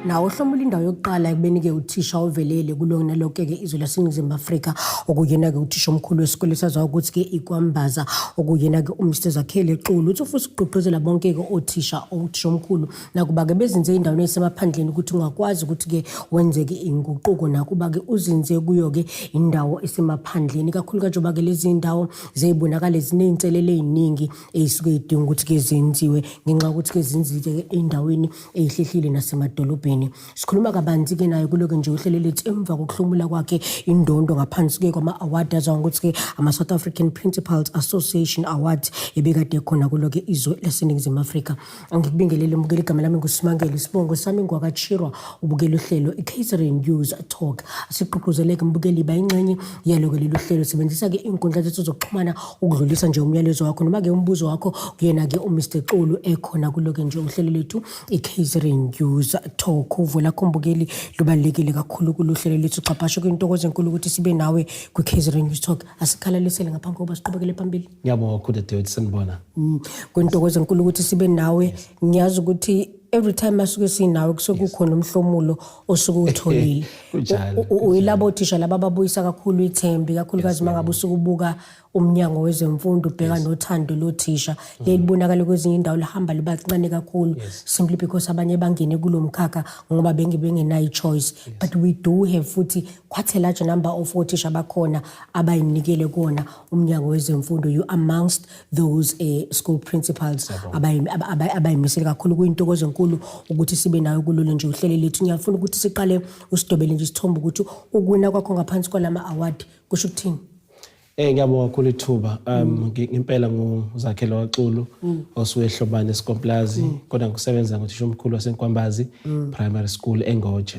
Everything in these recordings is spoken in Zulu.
Nawo ohlomula indawo yokuqala ekubeni-ke uthisha ovelele kulona lonke-ke izwe laseNingizimu Afrika, okuyena-ke uthisha omkhulu wesikole esaziwa ukuthi-ke iKwambaza, okuyena-ke uMr Zakhele Xulu. Uthi ufisa ukugqugquzela bonke-ke othisha, othisha omkhulu, nakuba-ke bezinze endaweni esemaphandleni, ukuthi ungakwazi ukuthi-ke wenzeke inguquko nakuba-ke uzinze kuyo-ke indawo esemaphandleni, kakhulukazi njengoba-ke lezi ndawo ziyibonakale ziney'nselelo ey'ningi ey'suke y'dinga ukuthi-ke zenziwe ngenxa yokuthi-ke zinzike endaweni eyihlehlile nasemadolobheni. Sikhuluma kabanzi-ke naye kuloke nje uhlelo lethu emva kokuhlomula kwakhe indondo ngaphansi-ke kwama-award aziwa ngokuthi-ke ama-South African Principals Association Awards ebekade khona kuloke izwe laseNingizimu Afrika. Angikubingelele mbukeli, igama lami nguSimangele, isibongo sami ngwakaChirwa, ubukela uhlelo i-KZN News Talk. Asiqhuquzeleke mbukeli, iba ingxenye yalo-ke lolu hlelo. Sebenzisa-ke iy'nkundla zethu zokuxhumana ukudlulisa nje umyalezo wakho noma-ke umbuzo wakho kuyena-ke uMr Xulu ekhona kuloke nje uhlelo lethu i-KZN News Talk. Uvo lakho mbukeli lubalulekile kakhulu kuluhlelo lethu. Xaphashe kwintokozo enkulu ukuthi sibe nawe kwi-KZN News Talk. Asikhalalisele ngaphambi kokuba siqhubekele phambili. Ngiyabonga kakhulu, dadewethu, sanibona. Kwintokozo enkulu ukuthi sibe nawe. Ngiyazi ukuthi every time asuke sinawe kusuke kukhona umhlomulo osuke uwutholile. Kunjalo. Uyilabo thisha laba ababuyisa kakhulu ithemba, ikakhulukazi uma ngabe usuke ubuka umnyango wezemfundo, ubheka nothando lothisha lelibonakala kwezinye indawo lihamba liba lincane kakhulu, simply because abanye bangene kulo mkhakha ngoba bengenayo i-choice, but we do have futhi quite a large number of othisha bakhona abayinikele kuwona umnyango wezemfundo. You amongst those school principals abayimisele kakhulu. Kuyintokozo enkulu ukuthi sibe nayo kulolu nje uhlelo lethu. Ngiyafuna ukuthi siqale usidobele nje isithombe ukuthi ukuwina kwakho ngaphansi kwalama award kusho ukuthini. Ngiyabonga kakhulu ithuba. Ngempela nguZakhele waXulu osuke eHlobane eSkomplazi, kodwa ngisebenza ngothisha omkhulu waseNkwambazi Primary School eNgoje.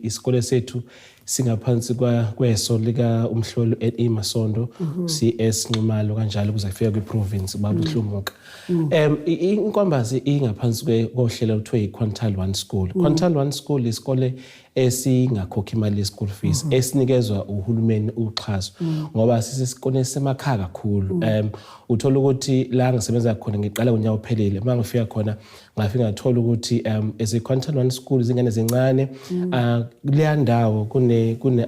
Isikole sethu singaphansi kweso lika umhloli E Masondo, CS Nxumalo, kanjalo kuze kufika kwi-province baba uHlumuka. INkwambazi ingaphansi kohlelo oluthiwa i-Quintile 1 School. Quintile 1 School isikole esingakhokhi imali ye-school fees, esinikezwa uhulumeni uxhaso ngoba sisesikoleni esemakhaya kakhulu. Uthola ukuthi la ngisebenza khona, ngiqala ngonyaka ophelile, uma ngifika khona ngafika ngathola ukuthi as a Quintile 1 school izingane zincane. Kuleya ndawo kune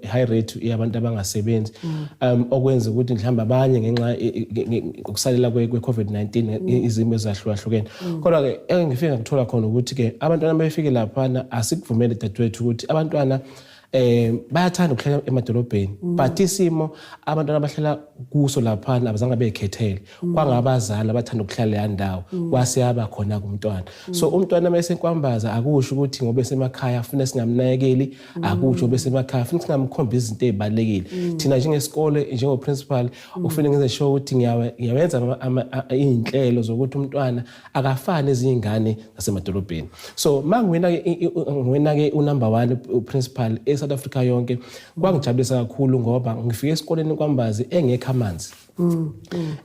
high rate yabantu abangasebenzi, okwenza ukuthi mhlawumbe abanye ngenxa ukusalela kwe COVID-19, izimo ezahlukahlukene. Kodwa ke engifike ngakuthola khona ukuthi ke abantwana befike laphana, asikuvumele dadewethu ukuthi abantwana bayathanda ukuhlala emadolobheni, but isimo abantwana abahlala kuso laphana abazange bekhethele, kwangabazali abathanda ukuhlala leya ndawo, kwase yaba khona kumntwana. So umntwana uma eseNkwambaza akusho ukuthi ngoba esemakhaya afuna singamnakekeli, akusho ngoba esemakhaya afuna singamkhombi izinto ey'balulekile. Thina njengesikole, njengo-principal, kufanele ngenze sure ukuthi ngiyawenza iy'nhlelo zokuthi umntwana akafani ezinye iy'ngane zasemadolobheni. So ma ngiwina-ke unumber one uprincipal e-South Africa yonke, kwangijabulisa kakhulu ngoba ngifike esikoleni Kwambazi engekho amanzi,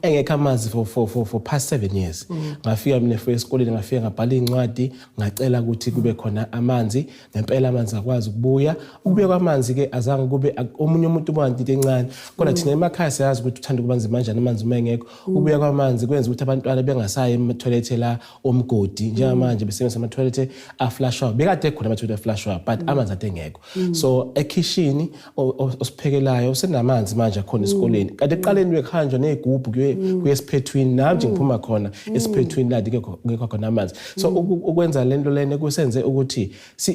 engekho amanzi for past 7 years. Ngafika mina fika esikoleni, ngafika ngabhala iy'ncwadi, ngacela ukuthi kube khona amanzi. Ngempela amanzi akwazi ukubuya. Ukubuya kwamanzi ke azange kube omunye umuntu ubona into encane, kodwa thina emakhaya siyazi ukuthi uthanda ukuba nzima kanjani amanzi uma engekho. Ukubuya kwamanzi kwenza ukuthi abantwana bengasayi emathoyilethe la omgodi njengamanje, besebenzisa amathoyilethe aflashwayo. Bekade khona amathoyilethe aflashwayo, but amanzi ade engekho. So ekhishini osiphekelayo usenamanzi manje akhona esikoleni. Kade ekuqaleni bekuhanjwa ney'gubhu kuye esiphethwini. Nami nje ngiphuma khona esiphethwini ladi kekho khona amanzi. So ukwenza lento lena kusenze ukuthi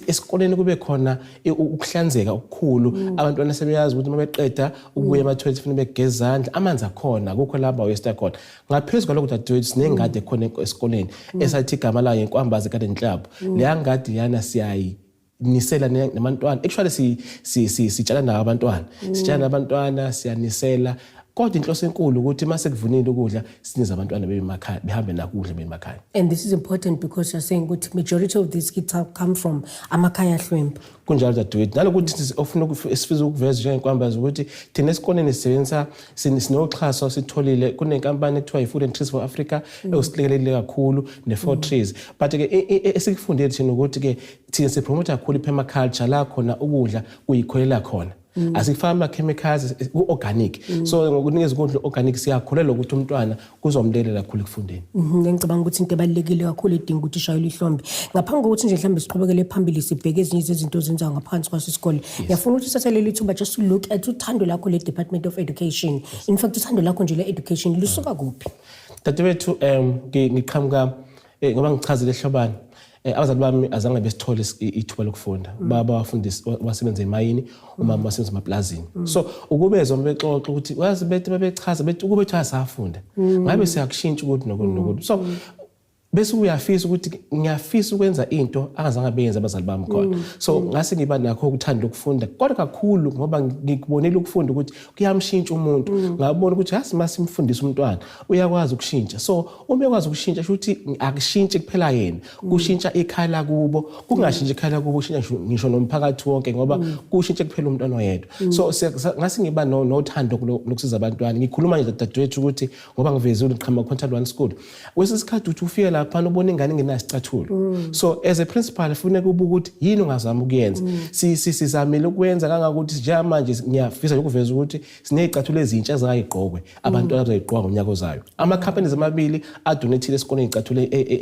esikoleni kube khona ukuhlanzeka okukhulu. Abantwana sebeyazi ukuthi uma beqeda ukubuya emathoyilethi kufanele begeze izandla. Amanzi akhona, akukho la bawesta khona. Ngaphezu kwalokho dadewethu, sinengadi ekhona esikoleni esathi igama layo iNkwambazi Garden Club. Leya ngadi yana siyayi nisela nabantwana. Actually sitshala nabo abantwana, sitshala nabantwana, siyanisela, kodwa inhloso enkulu ukuthi mase kuvunile ukudla sinize abantwana bemakhaya, behambe nakho ukudla bemakhaya. And this is important because you're saying ukuthi majority of these kids come from amakhaya ahlwempu. Kunjalo dadewethu. Nalokuthi ofuna esifisa ukuveza njengenkwambazi ukuthi thina esikoleni sisebenzisa sinoxhaso sitholile kunenkampani ekuthiwa i-Food and Trees for Africa ewusilekelelile kakhulu ne-Four Trees. But ke esikufundile thina ukuthi ke thina sipromote kakhulu i-permaculture, la khona ukudla kuyikholela khona. Asikufaki ama-chemicals, ku-organic. So ngokunikeza ukudla organic siyakholelwa ukuthi umntwana kuzomlekelela kakhulu ekufundeni. Ngicabanga ukuthi into ebalulekile kakhulu edinga ukuthi ishayelwe ihlombe. Ngaphambi kokuthi nje mhlawumbe siqhubekele phambili sibheke ezinye zezinto ozenzayo ngaphansi kwaso isikole, ngiyafuna ukuthi usathe leli thuba just to look at uthando lakho le-Department of Education. In fact, uthando lakho nje le-education lusuka kuphi? Dadewethu, ngiqhamuka, ngoba ngichazile ehlobane, abazali bami azange besithole ithuba lokufunda. Baba wafundisa, wasebenza emayini, umama wasebenza emaplazini. So ukubezwa bexoxa ukuthi wazi bethi babechaza bethi ukube kuthiwa safunda ngabe siyakushintsha ukuthi nokuthi nokuthi. So bese uyafisa ukuthi ngiyafisa ukwenza into angazange beyenze abazali bami khona. So ngase ngiba nakho ukuthanda ukufunda, kodwa kakhulu ngoba ngikubonile ukufunda ukuthi kuyamshintsha umuntu. Ngabona ukuthi yazi masimfundisa umntwana uyakwazi ukushintsha. So uma ekwazi ukushintsha, sho ukuthi akushintshi kuphela yena, kushintsha ikhaya lakubo, kungashintshi ikhaya lakubo, kushintsha ngisho nomphakathi wonke, ngoba kushintshe kuphela umntwana oyedwa. So ngase ngiba nothando lokusiza abantwana. Ngikhuluma nje, dadewethu, ukuthi ngoba ngivezile ngiqhamuka Quintile 1 School, kwesinye isikhathi uthi ufike lapha ubona ingane ingenasicathulo. So as a principal funeka ubuke ukuthi yini ongazama ukuyenza. Sizamile ukwenza kangangokuthi njengamanje ngiyafisa ukuveza ukuthi siney'cathulo ezintsha ezingayigqokwe abantwana abazoyigqoka ngonyaka ozayo. Ama-companies amabili adonethile esikoleni iy'cathulo,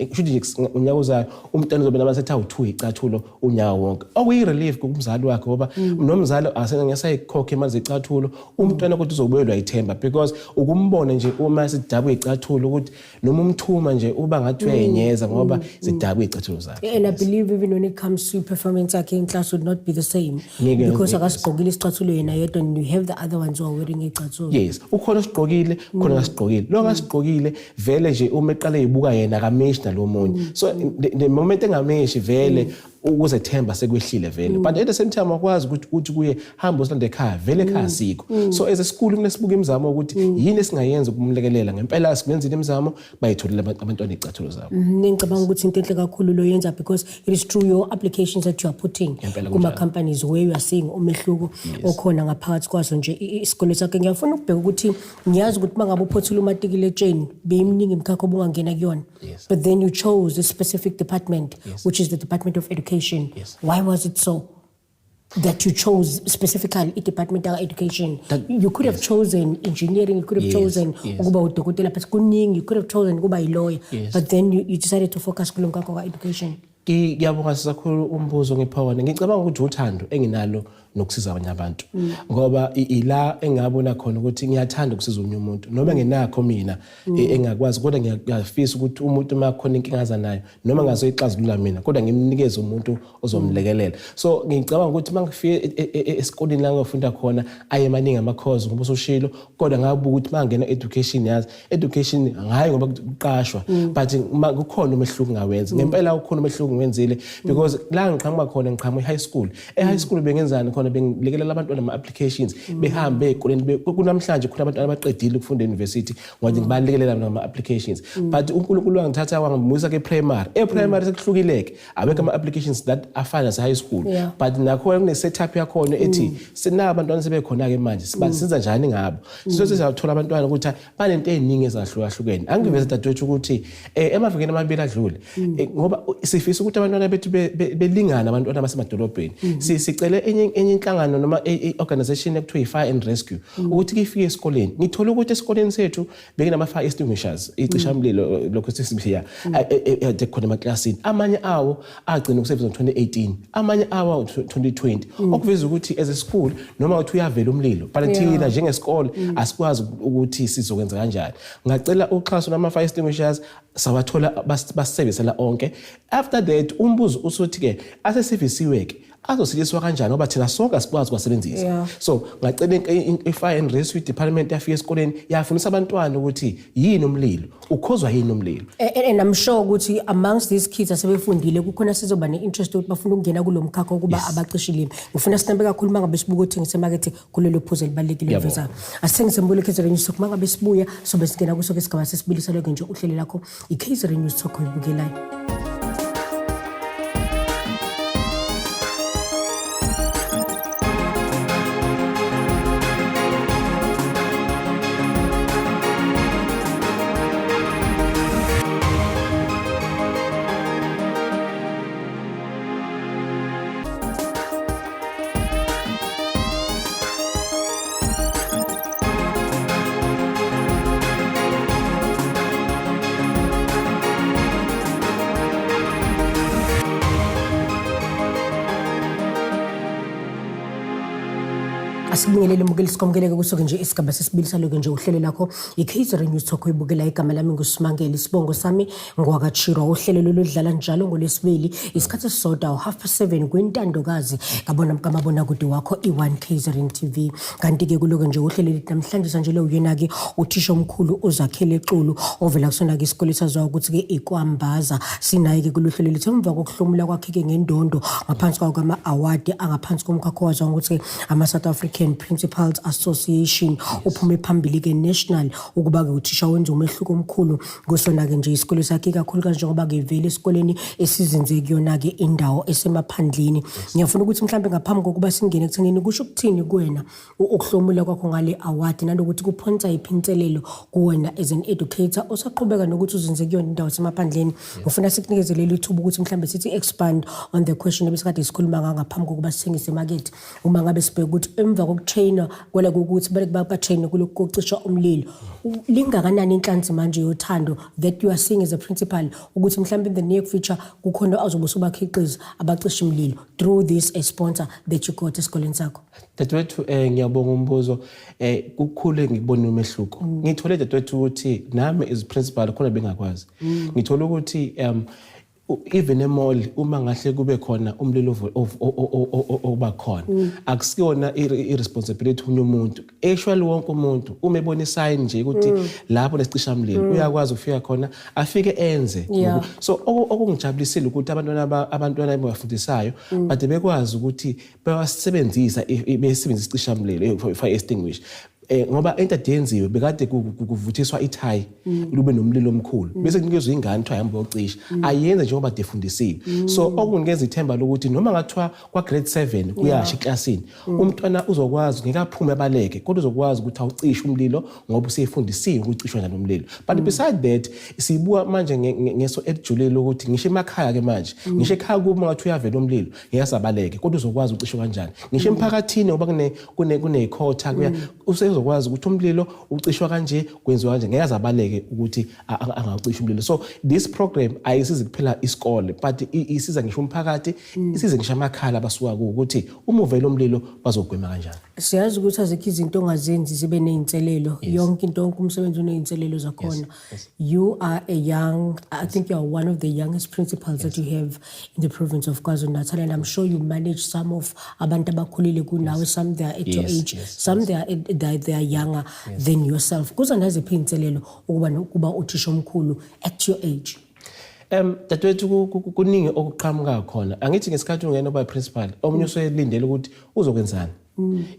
kusho ukuthi nje ngonyaka ozayo umntwana uzobe namasethi awu-2 iy'cathulo unyaka wonke, okuyi-relief kumzali wakhe, ngoba nomzali asengasayikhokha imali zecathulo. Umntwana kodwa uzobuyelwa ithemba, because ukumbona nje uma sidabwe iy'cathulo ukuthi noma umthuma nje uba ngathi uyayenyeza ngoba zidabwe iy'cathulo zakhe. And I believe even when it comes to performance yakhe in class would not be the same because akasigqokile isicathulo yena yedwa and you have the other ones who are wearing icathulo. Yes, ukhona osigqokile, khona ongasigqokile. Lo ongasigqokile vele nje uma eqale eyibuka yena akameshi nalo munye. So the moment engameshi vele ukuzethemba sekwehlile vele, but at the same time akwazi ukuthi uthi kuye hamba usilande ekhaya, vele ekhaya sikho. So as a school kumele sibuke imizamo ukuthi yini esingayenza ukumlekelela. Ngempela sikwenzile imizamo, bayitholile abantwana iy'cathulo zabo. Ngicabanga ukuthi into enhle kakhulu lo yenza, because it is through your applications that you are putting Ngempela kuma kunjalo. companies where you are seeing umehluko okhona ngaphakathi kwaso nje isikole sakhe. Ngiyafuna ukubheka ukuthi ngiyazi ukuthi mangabe uphothula umatikuletsheni beyiminingi imikhakha obungangena kuyona, but then you chose a specific department, which is the Department of Education. Why was it so that you chose specifically i-Department of Education? You could have chosen engineering, you could have chosen ukuba udokotela, but kuningi, you could have chosen ukuba yi-lawyer, but then you decided to focus kulo mkhakha ka-education. Ngiyabonga kakhulu umbuzo ngipha wona. Ngicabanga ukuthi uthando enginalo nokusiza abanye abantu, ngoba ila engabona khona ukuthi ngiyathanda ukusiza omunye umuntu noma nginakho mina engakwazi, kodwa ngiyafisa ukuthi umuntu uma khona inkinga aza nayo noma ngazoyixazulula mina, kodwa ngimnikeze umuntu ozomlekelela. So ngicabanga ukuthi uma ngifike esikoleni la ngiyofunda khona, aye maningi ama-course ngoba usushilo, kodwa ngabuka ukuthi uma ngingena education, yazi education hayi ngoba kuqashwa, but uma kukhona umehluko ngawenza. Ngempela ukhona umehluko ngiwenzile, because la ngiqhamuka khona, ngiqhamuka e-high school. E-high school bengenzani khona? Bengilekelela abantwana ama-applications, behambe ey'koleni. Kunamhlanje khona abantwana abaqedile ukufunda e-university ngoba ngibalekelela nama-applications. But uNkulunkulu wangithatha wangimisa ke-primary. E-primary sekuhlukile-ke, awekho ama-applications that afana nase-high school, but nakhona kune-setup yakhona ethi sinabo abantwana sebekhona-ke manje, sibasiza njani ngabo. So sizathola abantwana ukuthi banento ey'ningi ezahlukahlukene. Angiveze, dadewethu, ukuthi emavikini amabili adlule, ngoba sifisa ukuthi abantwana bethu belingane abantwana basemadolobheni, sicele enye inhlangano noma i-organization ekuthiwa i-Fire and Rescue ukuthi ifike esikoleni. Ngithole ukuthi esikoleni sethu bekunama-fire extinguishers, icishamlilo lokho sesibiya ade khona emaklasini. Amanye awo agcina ukusebenza ngo-2018, amanye awo 2020, okuveza ukuthi as a school noma uthi uyavela umlilo, but thina njengesikole asikwazi ukuthi sizokwenza kanjani. Ngacela uxhaso lama-fire extinguishers, sawathola, basisebenzisela onke. After that umbuzo usuthi-ke asesivisiwe-ke azosetshenziswa kanjani, ngoba thina sonke asikwazi ukuwasebenzisa. So ngacela i-Fire and Rescue Department yafika esikoleni, yafundisa abantwana ukuthi yini umlilo, ukhozwa yini umlilo. And I'm sure ukuthi amongst these kids asebefundile kukhona sizoba ne-interest yokuthi bafuna ukungena kulo mkhakha wokuba abacishilimi. Ngifuna sinambe kakhulu uma ngabe sibuka ukuthengisa emakethe kulelo phuzu elibalulekile. Ngiyabonga. Livezayo. Asithengise mbulu KZN News Talk. Uma ngabe sibuya sobe singena kuso ke isigaba sesibili saloko nje uhlelo lakho i-KZN News Talk oyibukelayo. Asikubingelele mbukeli, sikwamukele-ke kusuke nje isigaba sesibili saloke nje uhlelo lakho i-KZN News Talk oyibukela. Igama lami nguSimangele, isibongo sami ngwakaChirwa. Uhlelo lolu dlala njalo ngolwesibili isikhathi esisodwa u7:30 kwintandokazi kabona kamabonakude wakho i-1 KZN TV. Kanti-ke kuloke nje uhlelo lethu namhlanje sanje lo uyena-ke uthisha omkhulu uZakhele Xulu ovela kusona-ke isikole esaziwa ukuthi-ke iKwambaza. Sinaye-ke kuluhlelo lethu emva kokuhlomula kwakhe-ke ngendondo ngaphansi kwawo kwama-award angaphansi komkhakha owaziwa ngokuthi ama-South African Principals Association. Uphume phambili-ke national ukuba-ke uthisha wenza umehluko omkhulu kusona-ke nje isikole sakhe, ikakhulukazi njengoba-ke vele esikoleni esizinze kuyona-ke indawo esemaphandleni. Ngiyafuna ukuthi mhlambe ngaphambi kokuba singene ekuthenini kusho ukuthini kuwena ukuhlomula kwakho ngale award, nanokuthi kuphonsa yiphi inselelo kuwena as an educator osaqhubeka nokuthi uzinze kuyona indawo esemaphandleni, ngifuna sikunikeze leli thuba ukuthi mhlambe sithi expand on the question ebesikade sikhuluma ngayo ngaphambi kokuba sithengise emakethe. Uma ngabe sibheka ukuthi emva kokutrainwa kwela ukuthi batraine kulokhu kokucisha umlilo, lingakanani inhlansi manje yothando that you are seeing as a principal ukuthi mhlawumbe in the near future kukhona azobe usubakhiqiza abacisha umlilo through this a sponsor that you got esikoleni sakho? Dadewethu, ngiyabonga umbuzo. Kukhulu engikubona umehluko. Ngithole, dadewethu, ukuthi nami as principal khona bengakwazi. Ngithola ukuthi even e-mall uma ngahle kube khona umlilo oba khona, akusiyona i-responsibility omunye umuntu. Actually wonke umuntu uma ebona i-sign nje ukuthi lapho nesicishamlilo uyakwazi ukufika khona afike enze. So okungijabulisile ukuthi abantwana abafundisayo bade bekwazi ukuthi bewasebenzisa besebenzisa isicishamlilo, fire extinguisher, ngoba into ade yenziwe bekade kuvuthiswa ithayi lube nomlilo omkhulu bese kunikezwa ingane kuthiwa hamba uyocisha, ayenze njengoba defundisiwe. So okunginikeza ithemba lokuthi noma ngathiwa kwa grade 7 kuyasha eklasini, umntwana uzokwazi, ngeke aphume abaleke, kodwa uzokwazi ukuthi awucishe umlilo ngoba useyifundisiwe ukucishwa njani umlilo. But beside that, sibuka manje ngeso elijulile ukuthi ngisho emakhaya ke manje, ngisho ekhaya kuba ngathi uyavela umlilo, ngeke asabaleke, kodwa uzokwazi ukucishwa kanjani. Ngisho emphakathini ngoba kune kunekhotha kuya, usezokwazi ukuthi umlilo ucishwa kanje, kwenziwa kanje, ngeke azabaleke ukuthi angawucisha umlilo. So this program ayisizi kuphela isikole, but isiza ngisho umphakathi, isize ngisho amakhala abasuka kuwo ukuthi uma uvela umlilo bazogwema kanjani. Siyazi ukuthi azikho izinto ongazenzi zibe ney'nselelo. Yonke into, wonke umsebenzi uney'nselelo zakhona. You are a young, I think you are one of the youngest principals that you have in the province of KwaZulu-Natal, and I'm sure you manage some of abantu abakhulile kunawe, some they are at your age, some they are younger than yourself. Kuza naziphi iy'nselelo ukuba nokuba uthisha omkhulu at your age? Dadewethu, kuningi okuqhamuka khona. Angithi ngesikhathi ungena uba principal, omunye uselindele ukuthi uzokwenzani,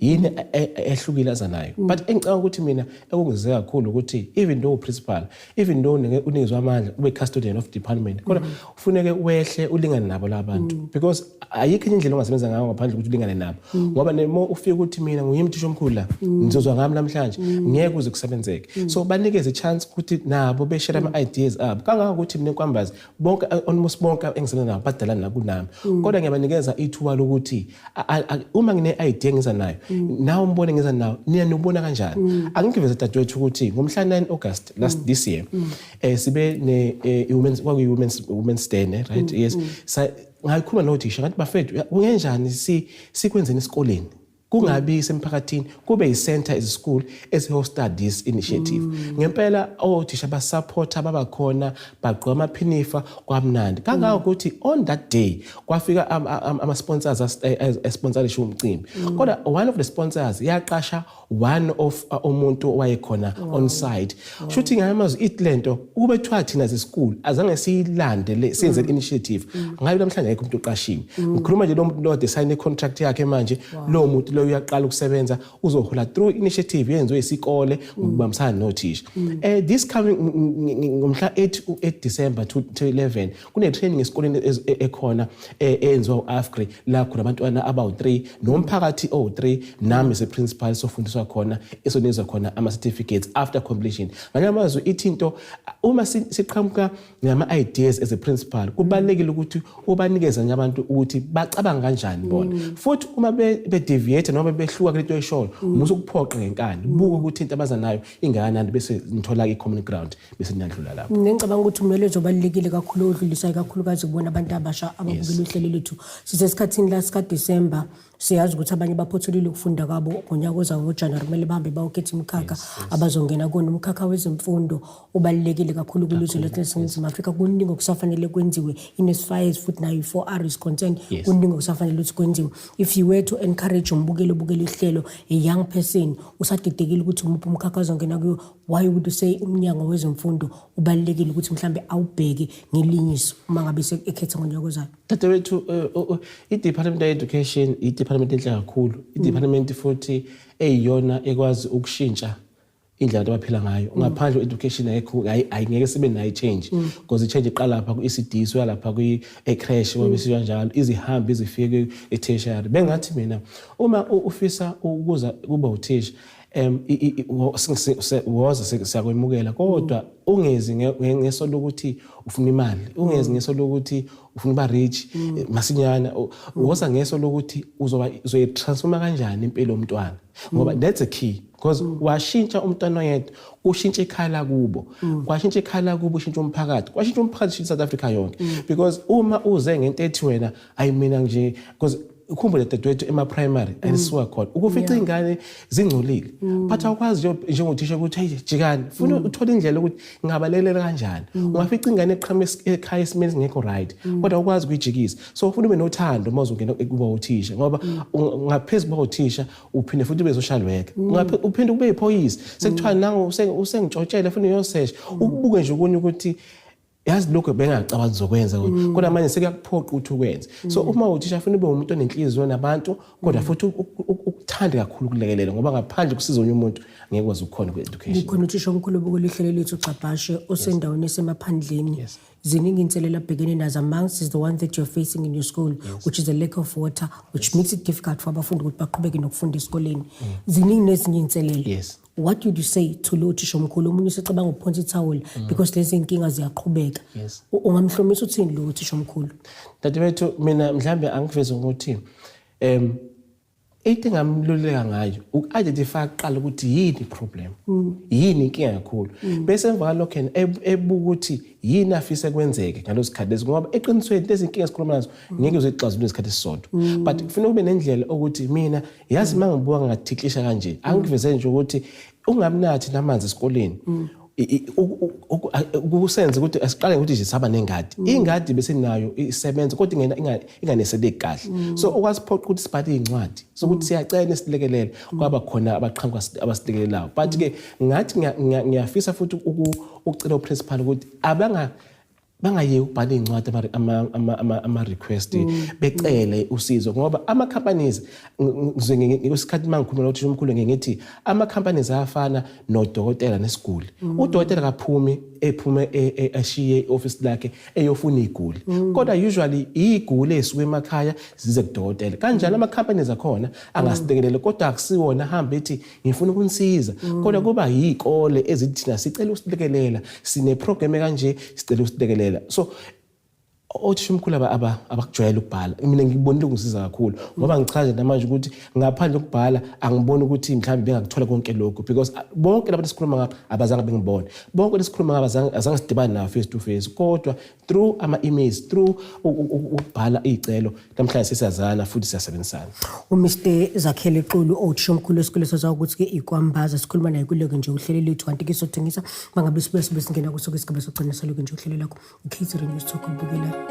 yini ehlukile aza nayo. But engicabanga ukuthi mina ekungizwe kakhulu ukuthi even though principal, even though unikezwe amandla ube custodian of department, kodwa kufuneke wehle ulingane nabo labantu, because ayikho enye indlela ongasebenza ngayo ngaphandle kokuthi ulingane nabo, ngoba nemo ufike ukuthi mina nguyimi uthisha omkhulu la, ngizozwa ngami namhlanje, ngeke kuze kusebenzeke. So banikeze i-chance ukuthi nabo beshare ama-ideas abo, kangangokuthi mina eNkwambazi bonke, almost bonke engisebenza nabo badala nakunami, kodwa ngiyabanikeza ithuba lokuthi uma ngine-idea ngiza nayo, nawe umbone ngiza nawo, nina niwubona kanjani. Angikuveze, dadewethu, ukuthi ngomhla 9 August last this year sibe ne women's, kwakuyi women's day ne, right? Yes. Ngayikhuluma nothisha ngathi, "Bafethu, kungenjani si sikwenzeni esikoleni, kungabi semphakathini, kube i-center as a school esi-hosta this initiative?" Ngempela othisha basupporta, babakhona, bagqoka amaphinifa, kwamnandi kangangokuthi on that day kwafika ama-sponsors esponsorisha umcimbi, kodwa one of the sponsors yaqasha one of umuntu owayekhona on site. Shuthi ngamazwi ithi lento ukube kuthiwa thina as a school azange siyilande le, senze initiative ngabe namhlanje akekho umuntu oqashiwe. Ngikhuluma nje lo muntu lo sign contract yakhe manje, lo muntu lo uyaqala ukusebenza, uzohola through initiative yenziwe isikole ngokubambisana nothisha. This coming ngomhla 8 December 2011 kune training esikoleni ekhona eyenziwa uAfgri, la khona abantwana abawu3 nomphakathi owu3 nami as a principal sofundiswa khona, esonizwa khona ama certificates after completion. Nganye amazwi ithi into uma siqhamuka ngama ideas as a principal, kubalekile ukuthi ubanikeze nje abantu ukuthi bacabanga kanjani bona, futhi uma be deviate noma behluka kulento oyishoyo, musu ukuphoqa ngenkani, buka ukuthi into abaza nayo ingakanani, bese nithola i common ground, bese niyadlula lapho. Ngicabanga ukuthi umyalezo obalulekile kakhulu odlulisayo, kakhulukazi kubona abantu abasha ababukela uhlelo lethu, sisesikhathini la sikaDecember. Siyazi ukuthi abanye baphothulile ukufunda kwabo ngonyaka ozayo ngoJanuwari, kumele bahambe bayokhetha imikhakha abazongena kuwona. Umkhakha wezemfundo ubalulekile kakhulu kulizwe lethu laseNingizimu Afrika. Kuningi okusafanele kwenziwe in as far as futhi nayo i-4R is concerned. Kuningi okusafanele ukuthi kwenziwe. If you were to encourage umbukeli obukela ihlelo, a young person usadidekile ukuthi umuphi umkhakha azongena kuyo, why would you say umnyango wezemfundo ubalulekile ukuthi mhlambe awubheke ngelinye iso uma ngabe ekhetha ngonyaka ozayo? Dadewethu, i-Department of Education i-department enhle kakhulu, i-department futhi eyiyona ekwazi ukushintsha indlela abantu abaphila ngayo. Ngaphandle kwe-education ayikho, ayingeke sibe nayo i-change, because i-change iqala lapha ku-ECD, suya lapha kwi-creche, kwabe kanjalo izihambi izifike e-tertiary. Bengathi mina uma ufisa ukuza kuba uthisha, woza, siyakwemukela, kodwa ungezi ngeso lokuthi ufuna imali, ungezi ngeso lokuthi ufuna ukuba rich masinyana. Woza ngeso lokuthi uzoba uzoyitransforma kanjani impilo yomntwana, ngoba that's a key, because washintsha umntwana oyedwa, kushintsha ikhaya lakubo, kwashintsha ikhaya lakubo, ushintsha umphakathi, kwashintsha umphakathi, ushintsha South Africa yonke. Because uma uze ngento ethi wena, ayi mina nje, because ukhumbule dadewethu, ema-primary alisuka khona ukufica iy'ngane zingcolile, but awukwazi njengothisha ukuthi hey, jikani, funa uthole indlela ukuthi ngingabalekelela kanjani. Ungafica ingane eqhamuka ekhaya esimeni esingekho right, kodwa awukwazi ukuyijikisa. So ufuna ube nothando uma uzongena kuba uthisha, ngoba ngaphezu kuba uthisha uphinde futhi ube social worker, uphinde ube yiphoyisa, sekuthiwa nangu usengitshotshele, funa uyosesha, ukubuke nje okunye ukuthi yazi lokho bengacabangi ngizokwenza, kodwa manje sekuyakuphoqa ukuthi ukwenze. So uma uthisha funa ube umuntu onenhliziyo nabantu, kodwa futhi ukuthande kakhulu ukulekelela, ngoba ngaphandle kusiza onye umuntu ngeke kwazi ukukhona kwe-education. Kukhona uthisha omkhulu obukela ihlelo lethu, Gcabhashe, osendaweni esemaphandleni. Ziningi inselelo abhekene nazo. Amongst is the one that you're facing in your school, which is the lack of water, which makes it difficult for abafundi ukuthi baqhubeke nokufunda esikoleni. Ziningi nezinye iy'nselelo. What would you say to lo thisha omkhulu omunye usecabanga ukuphonsa ithawula because lezi nkinga ziyaqhubeka? Ungamhlomisa uthini lo thisha omkhulu? Dadewethu, mina mhlambe angiveze ukuthi into engamluleka ngayo uku-identify kuqala ukuthi yini i-problem, yini inkinga kakhulu, bese emva kwalokho yena ebuka ukuthi yini afise kwenzeke ngaleso sikhathi lesi, ngoba eqinisweni lezi nkinga esikhuluma nazo ngeke uzixazulule isikhathi esisodwa, but kufanele kube nendlela ukuthi mina yazi uma ngibuka ngathiklisha kanje. Angiveze nje ukuthi ungabi namanzi esikoleni, kusenze ukuthi asiqale ngokuthi nje saba nengadi. Ingadi besinayo isebenza, kodwa inganeseleki kahle, so okwasiphoqa ukuthi sibhale iy'ncwadi sokuthi siyacela silekelele, kwaba khona abaqhamuka abasilekelelayo. But ke ngathi ngiyafisa futhi ukucela uprincipal ukuthi abanga bangayeki ukubhala iy'ncwadi, ama-request, becele usizo, ngoba ama-companies, ngisikhathi uma ngikhuluma nothisha omkhulu, ngiye ngithi ama-companies ayafana nodokotela nesiguli. Udokotela kaphumi ephume ashiye i-office lakhe eyofuna iy'guli, kodwa usually iy'guli ey'suka emakhaya zize kudokotela. Kanjalo ama-companies akhona angasilekelele, kodwa akusiwona ahambe ethi ngifuna ukunisiza, kodwa kuba yiy'kole ezithi thina sicela usilekelela, sine-program ekanje, sicela usilekelela. So othisha omkhulu abakujwayele ukubhala, mina ngikubonile kungisiza kakhulu, ngoba ngichaze namanje ukuthi ngaphandle kokubhala angiboni ukuthi mhlawumbe bengakuthola konke lokhu, because bonke labantu esikhuluma ngabo abazange bengibone, bonke lesikhuluma ngabo azange sidibane nabo face to face, kodwa through ama-emails, through ukubhala iy'celo, namhlanje sesiyazana futhi siyasebenzisana. UMr Zakhele Xulu, owuthisha omkhulu esikole saziwa ukuthi-ke iKwambaza, sikhuluma naye kuloko nje uhlelo lethu, kanti-ke sothengisa mangabe sibuya sibe singena kuso-ke isigaba sokugcina saloko nje uhlelo lakho i-KZN News Talk olubukelayo.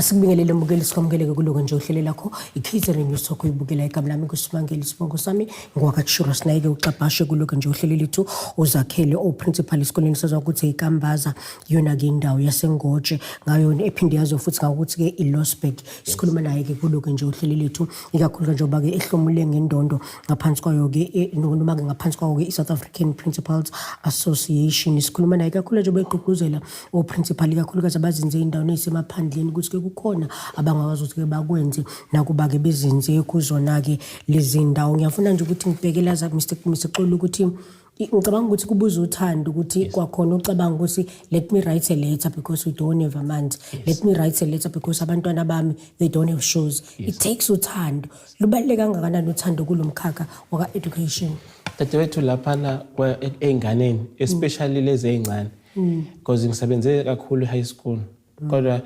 Asikubingelele mbukeli, sikwamukele-ke kuloko nje uhlelo lakho i-KZN News Talk uyibukela. Igama lami nguSimangele, isibongo sami ngowakaChiro. Sinayeke uxabhashe kuloko nje uhlelo lethu uZakhele o-principal esikoleni sazwa ukuthi iKambaza, yona-ke indawo yaseNgotshe ngayo ephinde yaziwa futhi ngakuthi-ke i-Losberg. Sikhuluma naye-ke kuloko nje uhlelo lethu, ikakhulu njengoba-ke ehlomule ngendondo ngaphansi kwayo-ke noma-ke ngaphansi kwawo-ke i-South African Principals Association. Sikhuluma naye kakhulu njengoba egqugquzela o-principal, ikakhulukazi abazinze ey'ndaweni ey'semaphandleni, ukuthi-ke kukhona abangakwazi ukuthi-ke bakwenze nakuba-ke bezinze kuzona-ke lezi ndawo. Ngiyafuna nje ukuthi ngibheke la Mr Xulu ukuthi ngicabanga ukuthi kubuza uthando ukuthi kwakhona ucabanga ukuthi let me write a letter because we don't have amanzi, let me write a letter because abantwana bami, they don't have shoes. It takes uthando. Lubaluleke kangakanani uthando kulo mkhakha waka-education? Dadewethu, laphana ey'nganeni, especially lezi ey'ncane, because ngisebenze kakhulu e-high school, kodwa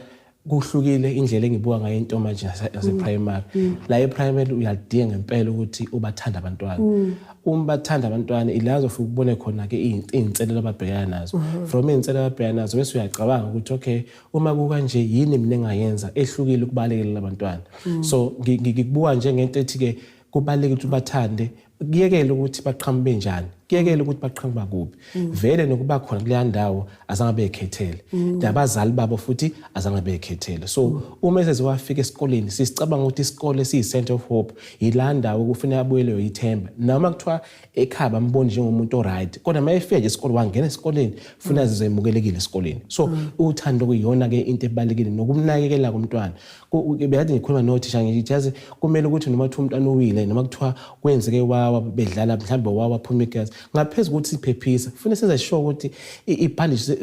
kuhlukile indlela engibuka ngayo into manje yase-primary. La e-primary uyadinga ngempela ukuthi ubathande abantwana. Uma bathanda abantwana, ila uzofika ubone khona-ke iy'nselelo ababhekana nazo. From iy'nselelo ababhekana nazo, bese uyacabanga ukuthi okay, uma kukanje, yini mina engayenza ehlukile ukubalekelela abantwana? So ngikubuka njengento ethi-ke kubalulekile ukuthi ubathande, kuyekele ukuthi baqhamuke benjani, kuyekele ukuthi baqhamuka kuphi. Vele nokuba khona kuleya ndawo azange bekhethele, nabazali babo futhi azange bekhethele. So uma eseze wafika esikoleni, sisicabanga ukuthi isikole siyi-center of hope, yila ndawo kufanele abuyele ithemba. Noma kuthiwa ekhaya bamboni njengomuntu o-right, kodwa uma efika nje esikole, wangena esikoleni, funa azizwe emukelekile esikoleni. So uthando kuyiyona-ke into ebalulekile nokumnakekela komntwana. Bekade ngikhuluma nothisha, ngithi yazi kumele ukuthi noma kuthiwa umntwana uwile, noma kuthiwa kwenzeke wawa bedlala, mhlawumbe wawa phuma igazi, ngaphezu kokuthi siphephisa, kufanele senze sure ukuthi ibhandishi,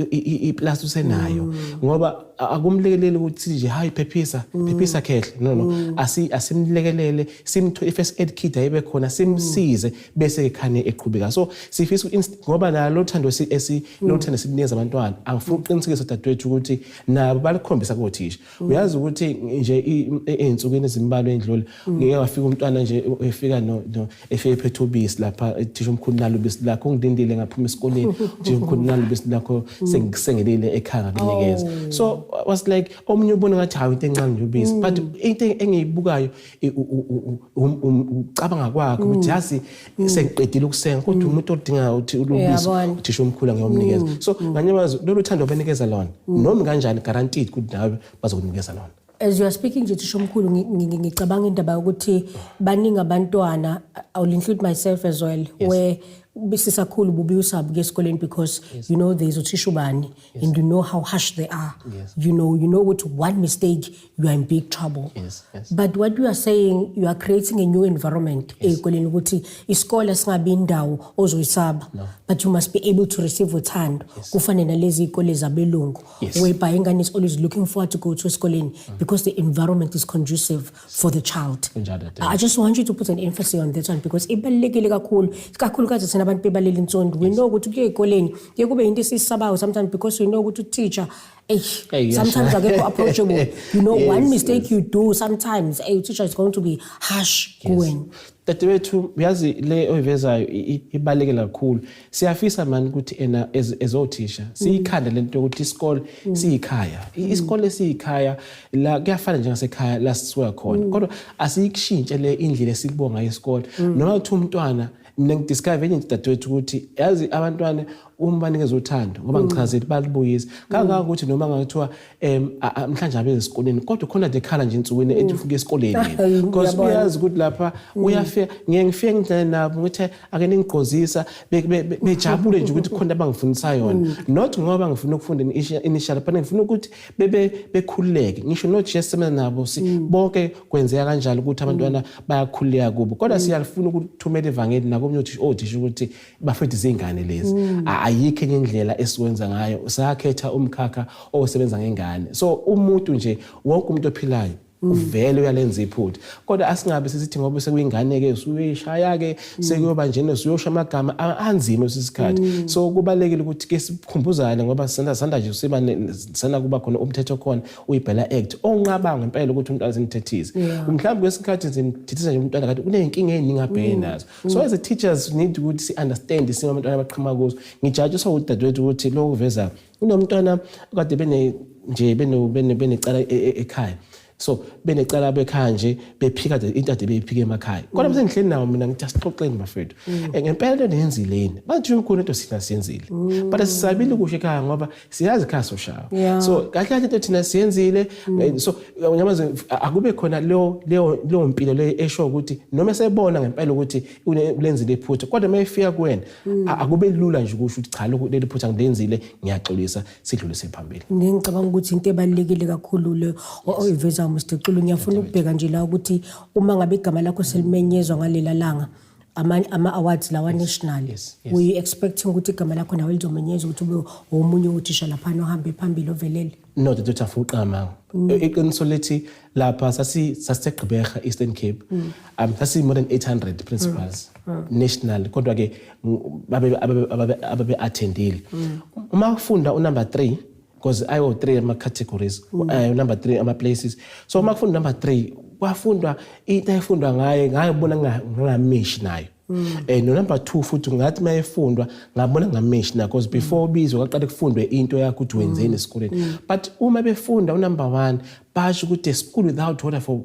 iplasta usenayo, ngoba akumlekeleli ukuthi nje hayi, phephisa, phephisa khehle. No, no, asimlekelele, simtho i-first aid kit ayibe khona, simsize, bese ekhane eqhubeka. So sifisa ngoba nalo thando esi lo thando sinikeza abantwana, angifuni ukuqinisekisa dadewethu ukuthi nabo balikhombisa kothisha. Uyazi ukuthi nje ey'nsukwini ezimbalwa endlule ngike wafika umntwana nje efika no efike ephethe ubisi lapha, thisha omkhulu, nalo ubisi lakho, ungilindile ngaphuma esikoleni, thisha omkhulu, nalo ubisi lakho, sengikusengelile ekhaya ngakunikeza. So I was like, omunye ubona ngathi hawu, into encane nje ubisi, but into engiyibukayo ucabanga kwakho ukuthi yazi sengiqedile ukusenga, kodwa umuntu odinga ukuthi ulubisi, Uyabona. uthisha omkhulu angiyomnikeza. So nganye amazwi, lolu thando banikeza lona, noma kanjani guaranteed ukuthi nawe bazokunikeza lona. As you are speaking nje, thisha omkhulu, ngicabanga indaba yokuthi baningi abantwana, I will include myself as well, where sisakhula ubuye usabuke esikoleni because you know there's uthisha ubani and you know how harsh they are. You know with one mistake you are in big trouble. But what you are saying, you are creating a new environment ey'koleni ukuthi isikole singabi indawo ozoyisaba, but you must be able to receive uthando, kufane nalezi iy'kole zabelungu, whereby ingane is always looking forward to go to esikoleni because the environment is conducive for the child. Kunjalo, Dad. I just want you to put an emphasis on that one because ibalulekile kakhulu, kakhulukazi thina abantu bebaleli insondo. We know ukuthi kuye ey'koleni kuye kube into esiyisabayo sometimes because we know ukuthi u-teacher, Hey, yes. sometimes akekho approachable. One mistake you do sometimes, hey, teacher is going to be harsh kuwena. Dadewethu, uyazi le oyivezayo ibaluleke kakhulu. Siyafisa mani ukuthi ena ezothisha siyikhande lento yokuthi isikole siyikhaya. Isikole siyikhaya la, kuyafana njengasekhaya la sisuka khona, kodwa asiyikushintshe le indlela esikubuka ngayo isikole. Noma kuthiwa umntwana, mina ngidiscover enye into, dadewethu, ukuthi yazi abantwana uma banikeza uthando, ngoba ngichazile, balibuyisa kangangokuthi noma ngathiwa mhlawumbe abeze esikoleni, kodwa khona nje ekhala nje ensukwini ethi ufike esikoleni yena, because Ngiyabona. uyazi ukuthi lapha uyafika, ngiye ngifike ngidlale nabo, ngithi ake ningigqozisa, bejabule nje ukuthi khona abangifundisa yona, not ngoba ngifuna ukufunda initial, but ngifuna ukuthi bebe bekhululeke. Ngisho not just sebenza nabo, bonke kwenzeka kanjalo ukuthi abantwana bayakhululeka kubo, kodwa siyalifuna ukuthumela ivangeli nakomunye othisha ukuthi bafethu, izingane lezi. Ayikho enye indlela esiwenza ngayo, sakhetha umkhakha osebenza ngengane. So umuntu nje, wonke umuntu ophilayo uvele uyalenza iphutha, kodwa asingabe sisithi ngoba sekuyingane-ke usuyishaya-ke, sekuyoba njena, usuyosho amagama anzima lesi sikhathi. So kubalulekile ukuthi ke sikhumbuzane, ngoba sanda nje siba sana kuba khona umthetho khona uyi-BELA Act onqaba ngempela ukuthi umntwana simthethise. Mhlawumbe kwesikhathi simthethisa nje umntwana kanti uney'nkinga ey'ningi abhekene nazo. So as a teachers need ukuthi si-understand isimo abantwana abaqhamuka kuzo. Ngijatshiswa udadewethu ukuthi lokhu kuveza unomntwana kade bene nje benecala ekhaya, so benecala bekhaya nje, bephika into ade beyiphika emakhaya, kodwa bese ngihleli nawo mina ngithi asixoxeni bafethu. Ngempela into niyenzile yini? Bathi umkhulu, into thina siyenzile, but sisabile ukusho ekhaya ngoba siyazi ekhaya soshawa. So kahle kahle into thina siyenzile. So nyamaze akube khona leyo mpilo leyo esho ukuthi noma esebona ngempela ukuthi ulenzile iphutha, kodwa uma efika kuwena akube lula nje ukusho ukuthi cha, lokhu leli phutha ngilenzile, ngiyaxolisa, sidlulise phambili. Ngicabanga ukuthi into ebalulekile kakhulu le oyivezayo, Mr Xulu. Ngiyafuna ukubheka nje la ukuthi uma ngabe igama lakho selimenyezwa ngalela langa, ama-awards lawa national, yes. were you expecting ukuthi igama lakho nawe lizomenyezwa, ukuthi ube omunye uthisha laphana ohambe phambili ovelele? No, dadewethu, afuqa amanga. Iqiniso lithi lapha sasiseGqeberha, Eastern Cape, sasi more than 800 principals national, kodwa ke ababe attendile uma kufunda unumber 3, because ayo 3 ama categories, number 3 ama places. So uma kufunda number 3, kwafundwa into ayifundwa ngaye, ngayibona ngangamishi nayo. No number 2 futhi ngathi mayefundwa ngabona ngamishi na, because before ubizwe kwaqala kufundwe into yakho ukuthi wenzeni esikoleni. But uma befunda unumber 1, basho ukuthi a school without water for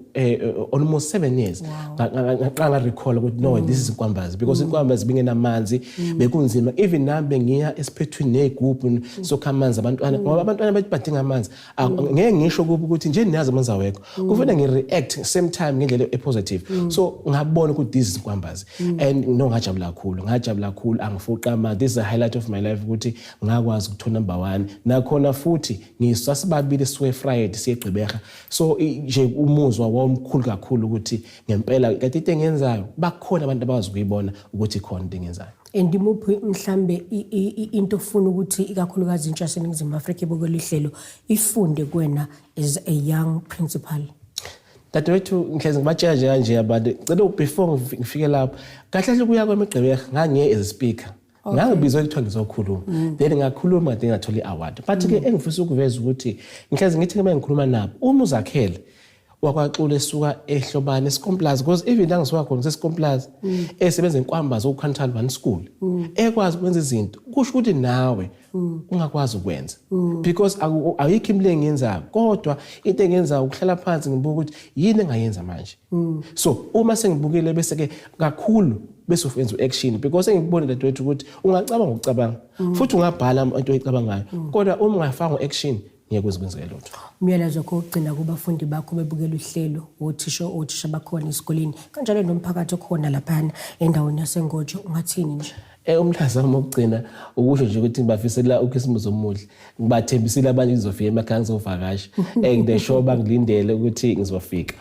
almost 7 years. Ngaqala ngarecall ukuthi no, this is Inkwambazi, because Inkwambazi bingenamanzi, bekunzima. Even nami bengiya esiphethwini nezigubhu sokha amanzi abantwana, ngoba abantwana bathi badinga amanzi. Ngeke ngisho kubo ukuthi nje niyazi amanzi awekho, kufanele ngi-react same time ngendlela e-positive. So ngabona ukuthi this is Inkwambazi, and no, ngajabula kakhulu, ngajabula kakhulu, angifuqa ama. This is a highlight of my life ukuthi ngakwazi ukuthola number 1. Nakhona futhi ngisasibabili siwe Friday siyeGqeberha, so nje umuzwa wawumkhulu kakhulu ukuthi ngempela kanti into engiyenzayo bakhona abantu abakwazi ukuyibona ukuthi khona into engiyenzayo. And imuphi mhlambe into ofuna ukuthi ikakhulukazi intsha yaseNingizimu Afrika ebukela ihlelo ifunde kuwena as a young principal? Dadewethu, ngihlezi ngibatshela nje kanje abantu, cela before ngifike lapho, kahle kahle kuya kwami eGqeberha ngangiye as a speaker, ngangibizwa kuthiwa ngizokhuluma, then ngakhuluma, then ngathola i-award. But ke engifisa ukuveza ukuthi ngihlezi ngithi uma ngikhuluma nabo, uma uZakhele wakwaXulu esuka eHlobane eSkomplazi, because even la ngisuka khona kuseSkomplazi, esebenza eNkwambazi oQuintile One School, ekwazi ukwenza izinto, kusho ukuthi nawe ungakwazi ukwenza, because ayikho imali engiyenzayo, kodwa into engiyenzayo ukuhlala phansi ngibuka ukuthi yini engayenza manje. So uma sengibukile, bese ke kakhulu bese ufenza u-action, because engikubona, dadewethu, ukuthi ungacabanga ukucabanga futhi ungabhala into oyicabangayo, kodwa uma ungafanga u-action ngeke kuze kwenzeke lutho. Umyalezo wakho wokugcina kubafundi bakho bebukela uhlelo, othisha bakhona esikoleni, kanjalo nomphakathi okhona laphana endaweni yaseNgotshe, ungathini nje? Umlazi wami wokugcina ukusho nje ukuthi ngibafisela uKhisimusi omuhle. Ngibathembisile abanye ngizofika emakhaya ngizovakasha. Ngine-sure bangilindele ukuthi ngizofika.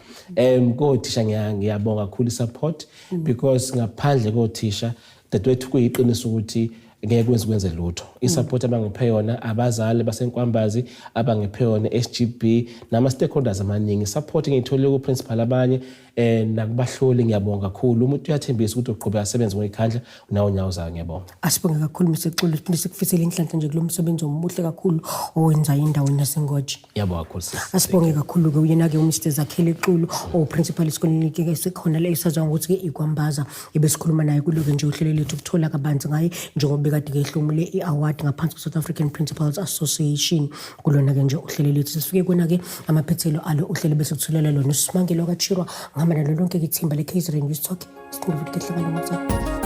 Kothisha ngiyabonga kakhulu i-support, because ngaphandle kothisha, dadewethu, kuyiqiniso ukuthi ngeke kwenze lutho. I-support abangiphe yona abazali baseNkwambazi, abangiphe yona SGB nama stakeholders amaningi, support ngiyitholile ku principal abanye nakubahloli, ngiyabonga kakhulu. Umuntu uyathembisa ukuthi uqhubeka asebenze ngokuzikhandla nawo nyawo zayo. Ngiyabonga. Asibonge kakhulu, Mr Xulu. Siphinde sikufisele inhlanhla nje kulo msebenzi omuhle kakhulu owenzayo endaweni yaseNgotshe. Ngiyabonga kakhulu, sis. Asibonge kakhulu-ke. Uyena-ke uMr Zakhele Xulu, owuprincipal esikoleni-ke esikhona le esaziwa ngokuthi-ke iKwambaza, ebesikhuluma naye kulo-ke nje uhlelo lethu ukuthola kabanzi ngaye njengoba bekade-ke ehlomule i-award ngaphansi kwe-South African Principals Association. Kulona-ke nje uhlelo lethu sesifike kona-ke amaphethelo alo uhlelo bese kuthulela lona uSimangelo kaChirwa, ngihamba nalo lonke-ke ithimba le-KZN News Talk. Siphinde futhi kehlangane ngokuzayo.